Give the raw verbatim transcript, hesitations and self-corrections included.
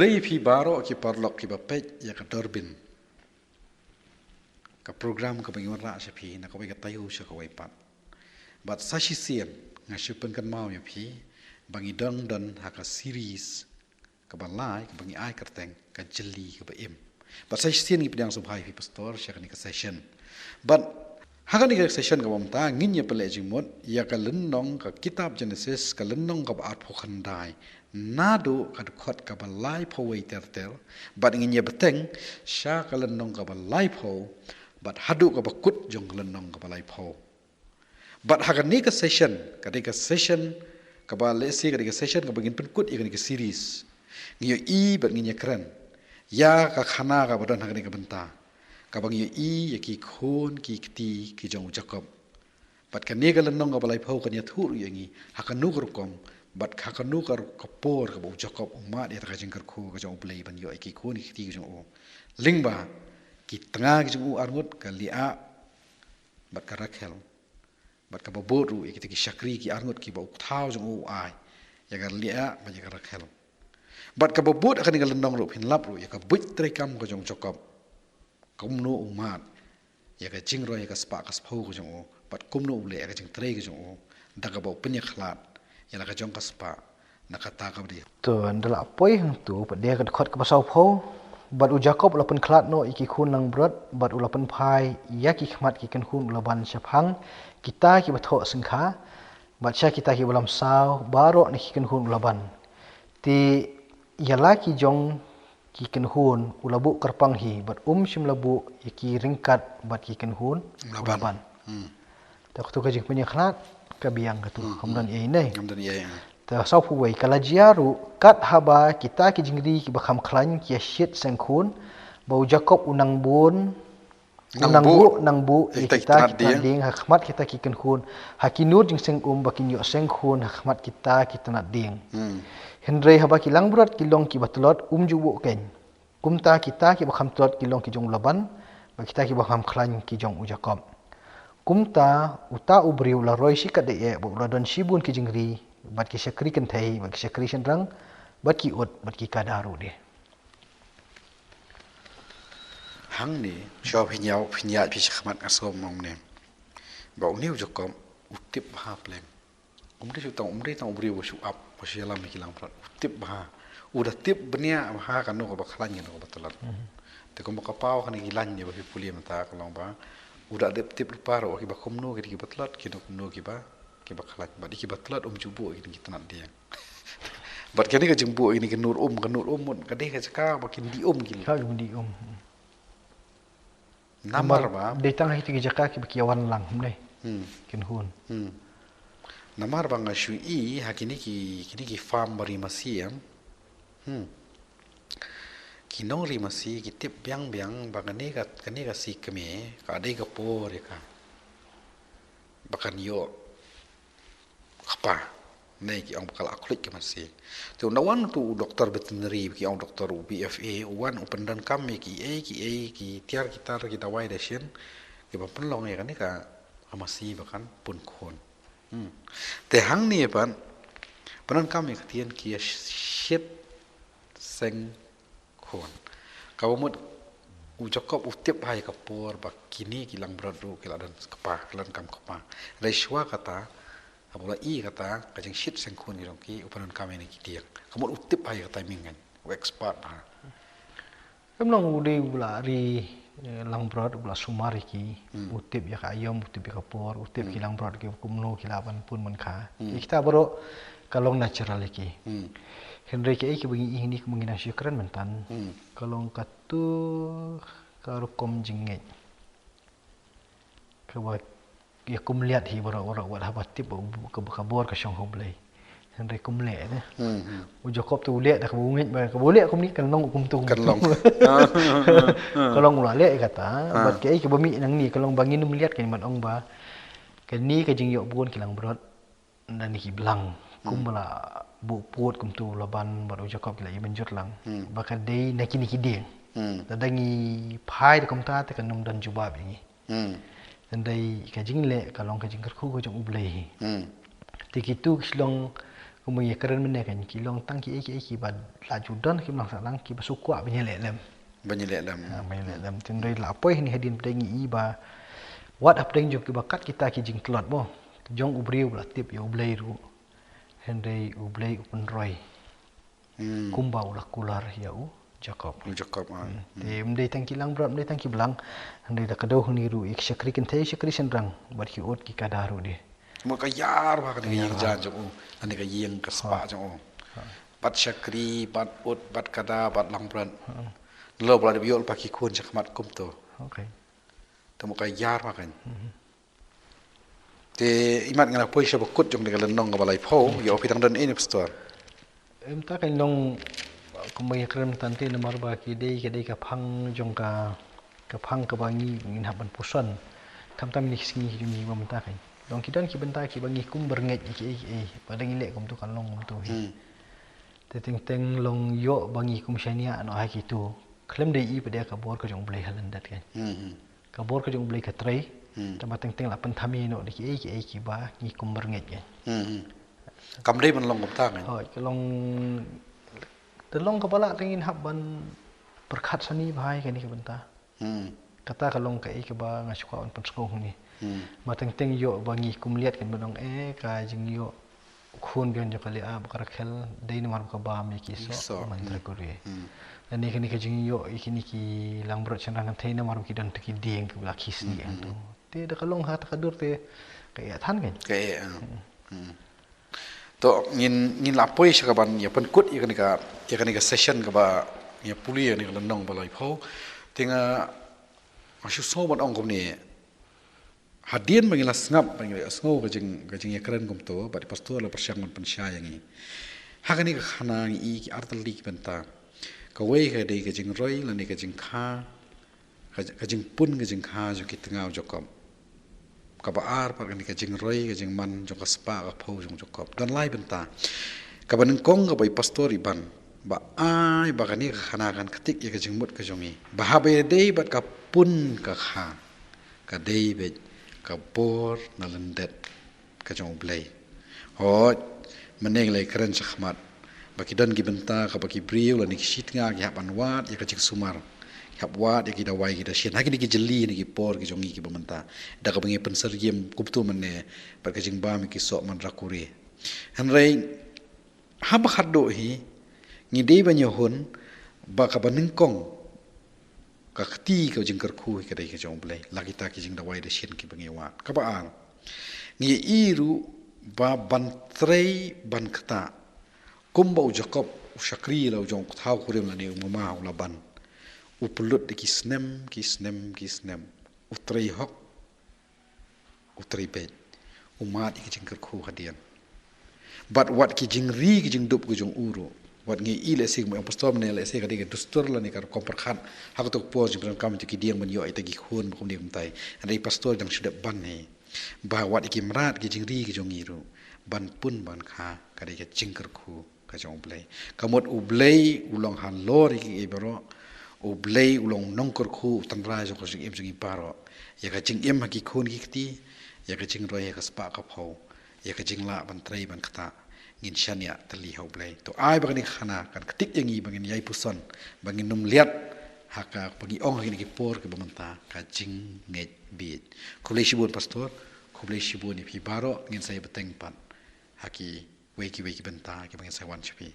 Ïa phi baroh ki paralok kiba peit ïa ka Durbin, ka program kaba ngi wanrah sha phi na kawei ka taïew sha kawei pat. Bad sa shisien nga shu pynkynmaw ïa phi ba ngi dang don ha ka series kaba lai kaba ngi ai kyrteng ka jylli kaba im. Bad sa shisien ngi pdiang sngewbha ïa phi pastor sha kane ka session. Bad ha kane ka session kaba mynta ngin ïa pynleit jingmut ïa ka lynnong ka kitab Genesis ka lynnong kaba arphew khyndai naduh ka dkhot kaba laiphew wei ter ter, bad ngin ïa bteng sha ka lynnong kaba laiphew bad haduh kaba kut jong ka lynnong kaba laiphew. Bad ha kane ka session, ka dei ka session kaba lehse ka dei ka session kaba ngin pynkut ïa kane ka series. Ngi ïohi bad ngin ïa kren ïa ka khana kaba don ha kane ka bynta, kaba ngi ïohi ïa ki khun ki kti ki jong u Jakob. Bad kane ka lynnong kaba laiphew kan ïathuh ruh ïa ngi ha kano ka rukom bad ha kano ka ru-, ka por kaba u Jakob u mad ïa ka jingkyrkhu ka jong U Blei ban ïoh ïa ki khun ki kti ki jong u. Lyngba ki tnga ki jong u arngut, ka Leah bad ka Rakhel. Bad kaba bud ruh ïa kita ki shakri ki arngut kiba u kthaw jong u u ai ïa ka Leah bad ïa ka Rakhel. Bad kaba bud ha kane ka lynnong ruh phin lap ruh ïa ka buit treikam ka jong u Jakob, kumno u mad ïa ka jingroi ïa ka spah ka sphew ka jong u, bad kumno u leh ïa ka jingtrei ka jong u da kaba u pynïakhlad ïa la ka jong ka spah na kata kaba dei. To, ynda la poi hangto pat dei ka dkhot kaba sawphew, bad u Jakob u la pynkhlad noh ïa ki khun langbrot bad u la pynphai ïa ki khmat ki kynhun u Laban shaphang kita kiba thoh syngkha, bad sha kita kiba lam saw baroh na ki kynhun u Laban. Te ïa la ki jong ki kynhun u la buh kyrpang hi bad um shym la buh ïa ki ryngkat bad ki kynhun u Laban. Te kato ka jingpynïakhlad ka biang kato, kam don ei ei. Kam don ei ei. Te sawphew wei, ka la jia ruh kat haba kita ki jingri kiba kham khlaiñ ki ïa shit seng khun, ba u Jakob u nang bun, u nang buh, nang buh ïa kita ki tnat dieng ha khmat kita ki kynhun, ha ki nur jingseng um ba kin ïoh seng khun ha khmat kita ki tnat dieng. Hynrei haba ki langbrot ki long kiba tlot, um ju buh keiñ. Kumta kita kiba kham tlot ki long ki jong u Laban, bad kita kiba kham khlaiñ ki jong u Jakob. Kumta uta u briew u la roi shikatdei eh bad u la don shibun ki jingri, bad ki shakri kynthei, bad ki shakri shynrang, bad ki ut, bad ki kada ruh de. Hangne, shuwa phin ïaid, phin ïaid phi shakhmat nga sngewmong ne ba une u Jakob u tip bha pleng. Um dei shu tang, um dei tang u briew ba shu ap, ba shu ïalam ïa ki langbrot. U tip bha. U da tip bniah bha kano kaba khlaiñ kano kaba tlot. Te kumba ka paw kane ki lain ne ba phi pule mynta ka long ba u da dep tip lypa ruh kiba kumno ki dei kiba tlot, kino kumno kiba, kiba khlaiñ. Bad ïa kiba tlot um ju buh ïa ki tnat dieng. Bad kane ka jingbuh ïa kine ki nur um, ka nur um mut ka dei ka jaka ba kin dih um ki. Ka dih um. Namar ba dei tang ha kita ki jaka kiba ki wan lang, hm dei. Kynhun. Namar ba nga shu i ha kine ki, kine ki farm ba ri masi em. Ki nong ri masi ki tip biang biang ba kane ka, kane ka si kmie ka dei ka por ïa ka ba kan ïoh kpa. Ne ki ong ba ka la khluit ka masi. Te u na wan tu u doktor veterinary, ki ong doktor u B F A, u wan u pyndonkam ïa ki ei ki ei ki tiar ki tar ki dawai dashin kiba pynlong ïa kane ka masi ba kan pun khun. Te hangne pat pyndonkam ïa ka ktien ki ïa shit seng khun. Kaba mut u Jakob u tip bha ïa ka por ba kine ki langbrot ruh ki la don kpa, ki la donkam kpa. Hynrei shuwa kata, haba u la i kata ka jingshit seng khun ki jong ki, u pyndonkam ïa kine ki dieng. Ka mut u tip bha ïa ka timing kan, u expert bha. Kam long u dei u la ri langbrot, u la sumar ïa ki, u tip ïa ka aïom, u tip ïa ka por, u tip ki langbrot ki kumno ki la ban pun ban kha. Ïa kita baroh ka long natural ïa ki. Hynrei kaei kaba ngi ïohi hangne kumba ngi nang shu kren mynta, ka long katu ka rukom jingngeit kaba ïa kumliat hi baroh baroh wat haba tip ba ka bor ka shong ha U Blei. Hynrei kumleh ne. U Jakob te u leh da kaba u ngeit ba kaba u leh kumne kan long kumtu. Kan long. Ka long u la leh kata. Bad kaei kaba mih nangne ka long ba ngin ym liat, kan ym ong ba kane ka jingïoh bun ki langbrot na kine ki blang kumba la buh pud kumtu u Laban bad u Jakob ki la ïa mynjur lang. Ba ka dei na kine ki dieng. Lada ngi phai da kumta te kan ym don jubab ïa ngi. Hynrei ka jingleh ka long ka jingkyrkhu ka jong U Blei hi. Te kitu ki shlong Kumba ngi kren mynne kan ki long tang ki ei ki ei kiba la ju don ki mlang sahlang kiba shu kwah ban ïaleh lem. Ban ïaleh lem. Ha, ban ïaleh lem. Hynrei la poi hangne hadien pdeng ngi i ba wat hapdeng jong kiba kat kita ki jingtlot mo. Jong u briew ba la tip ïa U Blei ruh. Hynrei U Blei u pynroi. Hmm. Kumba u la kular ïa u Jakob. U Jakob, ah. Hmm. Te ym dei tang ki langbrot, ym dei tang ki blang. Hynrei da ka dei hangne ruh ïa ki shakri kynthei, shakri shynrang bad ki ut ki kada ruh de. Mo ka ïar ba ka dei ka ïing jong u. Ani ka ïing ka spah jong u. Bad shakri, bad ut, bad kada, bad langbrot. Lo ba la dep ïoh lypa ki khun shakhmat kumto. Okay. Te mo ka ïar ba kan. Hmm. Te imat nga la poi sha ba kut jong ka lynnong kaba laiphew, ïa u phi dang don ïa u pastor. Em, ta kan long kumba ïa kren tang te namar ba ki dei, ki dei ka phang jong ka, ka phang kaba ngi ngin hap ban puson. Khamtam ïa ki sngi jong ngi ba mynta kan. Long ki don ki bynta kiba ngi kum byrngeit ïa ki ei ki ei. Ba dang ngi leh kumto kan long kumto hi. Hmm. Te teng teng long ïoh ba ngi kum shaniah noh ha kito. Khlem dei i pat de ka bor ka jong U Blei ha lyndet kan. Hmm. Ka bor ka jong U Blei ka trei. Hmm. Tang ba teng teng la pynthame noh da ki ei ki ei kiba ngi kum byrngeit kan. Hmm. Kam dei ban long kumta kan. Hooid, ka long, te long kaba lah te ngin hap ban pyrkhat sani bha ïa kane ka bynta. Hmm. Kata ka long ka ei kaba nga shu kwah ban pynsngew hangne. Hmm. Ba teng teng ïoh ba ngi kum liat kan ban ong eh ka jingïoh khun biang jong ka Leah bad ka Rakhel dei namar ba ka bam ïa ki soh. Soh. Mandra kure. Hmm. Lane kane ka jingïoh ïa kine ki langbrot shynrang kynthei namar ba ki don te ki dieng kiba la khie snieh hangto. Te da ka long ha kata ka dur te ka ïa than kan. Ka ïa. Hmm. Hmm. To ngin, ngin la poi sha kaban ïa pynkut ïa kane ka, ïa kane ka session kaba ïa pule ïa kane ka lynnong ba laiphew. Te nga, nga shu sngew ban ong kumne. Hadien ba ngi la sngap, ba ngi la sngew ka jing, ka jingïakren kumto, bad i pastor la pyrshang ban pynshai ïa ngi. Ha kane ka khana ngi i ki ar tylli ki bynta. Kawei ka dei ka jingroi lane ka jingkha, ka, ka jingpun ka jingkha jong ki tnga u Jakob. Kaba ar pat kane ka jingroi ka jingman jong ka spah ka phew jong u Jakob. Don lai bynta. Kaba nyngkong kaba i pastor i ban ba ai ba kane ka khana kan ktik ïa ka jingmut ka jong i. Ba haba ïadei bad ka pun ka kha. Ka dei beit ka bor na lyndet ka jong U Blei. Hooid, mynne ngi la ïakren shakhmat ba ki don ki bynta kaba ki briew lane ki shitnga ki hap ban wad ïa ka jingsumar, ki hap wad ïa ki dawai ki dashin ha kine ki jylli ne ki por ki jong ngi kiba mynta. Da kaba ngi pynsyriem kumto mynne bad ka jingbam ïa ki soh mandra kure. Hynrei haba khatduh hi ngi dei ban ïahun ba kaba nyngkong ka kti ka jingkyrkhu hi ka dei ka jong U Blei. La kita ki jingdawai dashin kiba ngi wad. Kaba ar, ngi i ruh ba ban trei ban ktah. Kumba u Jakob u shakri la u jong u thaw kurim lane u mama u Laban. U pynlut da ki snem, ki snem, ki snem. U trei hok. U trei beit. U mad ïa ki jingkyrkhu hadien. Bad wat ki jingri ki jingdup ki jong u ruh. Wat ngi i lehse kum i pastor mynne lehse ka dei ka dustur lane ka rukom pyrkhat. Ha kato ka por jingpyrkhat kam ïa ki dieng ban ïoh ïa kita ki khun ba kumne kumtai. Hynrei pastor dang shu dep ban hi. Ba wat ïa ki mrad ki jingri ki jong ngi ruh. Ban pun ban kha ka dei ka jingkyrkhu ka jong U Blei. Ka mut U Blei u long halor ïa kiei baroh. U Blei u long nongkyrkhu u tynrai jong ka jingim jong ngi baroh. Ïa ka jingim ha ki khun ki kti, ïa ka jingroi ha ka spah ka phew, ïa ka jinglah ban trei ban ktah. Ngin shaniah tylli ha U Blei. To ai ba kane ka khana kan ktik ïa ngi ba ngin ïai puson, ba ngin ym liat ha kaba ngi ong ha kine ki por kiba mynta ka jingngeit bieit. Khublei shibun pastor, khublei shibun ïa phi baroh, ngin sa ïa bteng pat ha ki wei ki wei ki bynta kiba ngin sa wan sha phi.